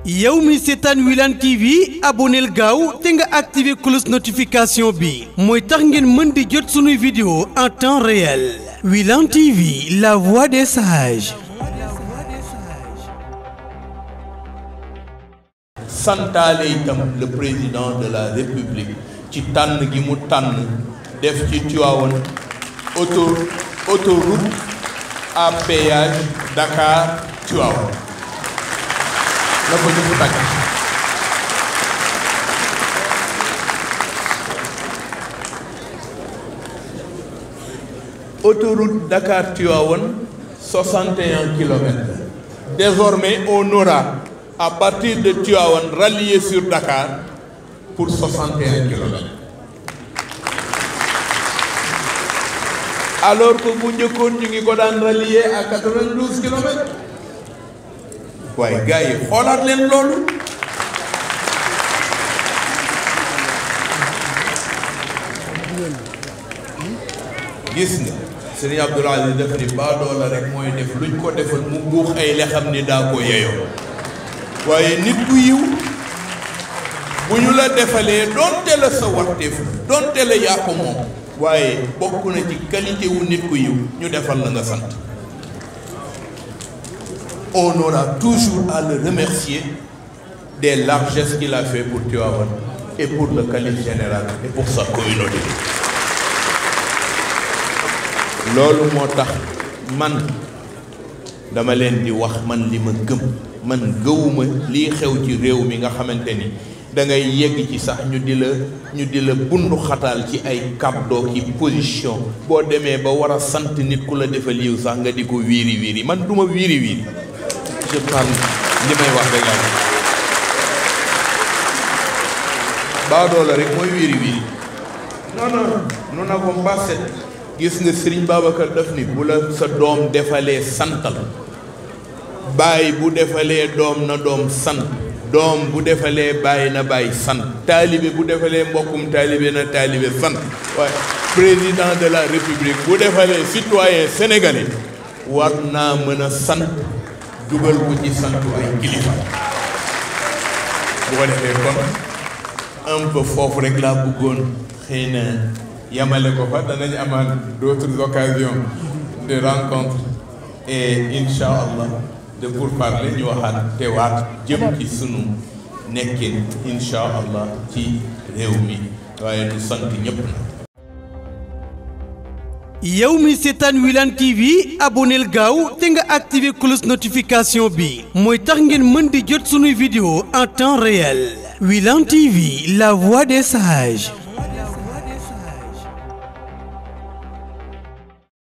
yow mi seetaan Wilane TV abonneel gaaw te nga activé cloche notification bi mooy tax ngeen mën di jot sunuy vidéo en temps réel. Wilane TV, la voix des sages. santaale itam le président de la République ci tànn gi mu tànn def ci Tivaouane autoroute à péage Dakar Tivaouane la ko ñu tàgg. Autoroute Dakar Tivaouane 61 kilomètres. Désormais on aura à partir de Tivaouane rallié sur Dakar pour 61 kilomètres. Alors que bu njëkkoon ñu ngi ko daan rallié à 92 kilomètres. waaye gars yi xoolaat leen loolu. gis nga Serigne Abdoul Aziz def ni ba doola rek mooy def luñ ko defal mu buux ay lexam ni daa ko yeyoo. waaye nit ku yiw bu ñu la defalee donte la sa waxteef donte la yaa ko moom waaye bokk na ci qualité wu nit ku yiw ñu defal la nga sant. On aura toujours à le remercier des largesses qu'il a fait pour Tivaouane et pour le calife général et pour sa communauté. loolu moo tax man dama leen di wax man li ma gëm man gëwuma lii xew ci réew mi nga xamante ni da ngay yegg ci sax ñu di la bundu xataal ci ay kàddoo ki position boo demee ba war a sant nit ku la defal yiw sax nga di ko wiiri wiiri man duma wiiri wiiri. Je parle li may wax rek laa baadoola rek mooy wiiri wiiri. non nous n'avons pas cette. gis nga Serigne Babacar daf ni bu la sa doom defalee santal baay bu defalee doom na doom sant doom bu defalee baay na baay sant taalibe bu defalee mbokkum taalibe na taalibe sant waaye président de la République bu defalee citoyen sénégalais war naa mën a sant dugal ko ci santu ay kilifa bu ko defee kon un peu foofu rek laa bëggoon xëy na yamale ko fa danañ amaat d'autres occasions de rencontre et incha allah de pourparler ñu waxaat teewaat jëm ci sunu nekkin incha allah ci réew mi waaye ñu sant ñëpp na. yow mi seetaan Wilane TV abonneel gaaw te nga activé cloche notification bi mooy tax ngeen mën di jot sunuy vidéo en temps réel. Wilane TV, la voix des sages.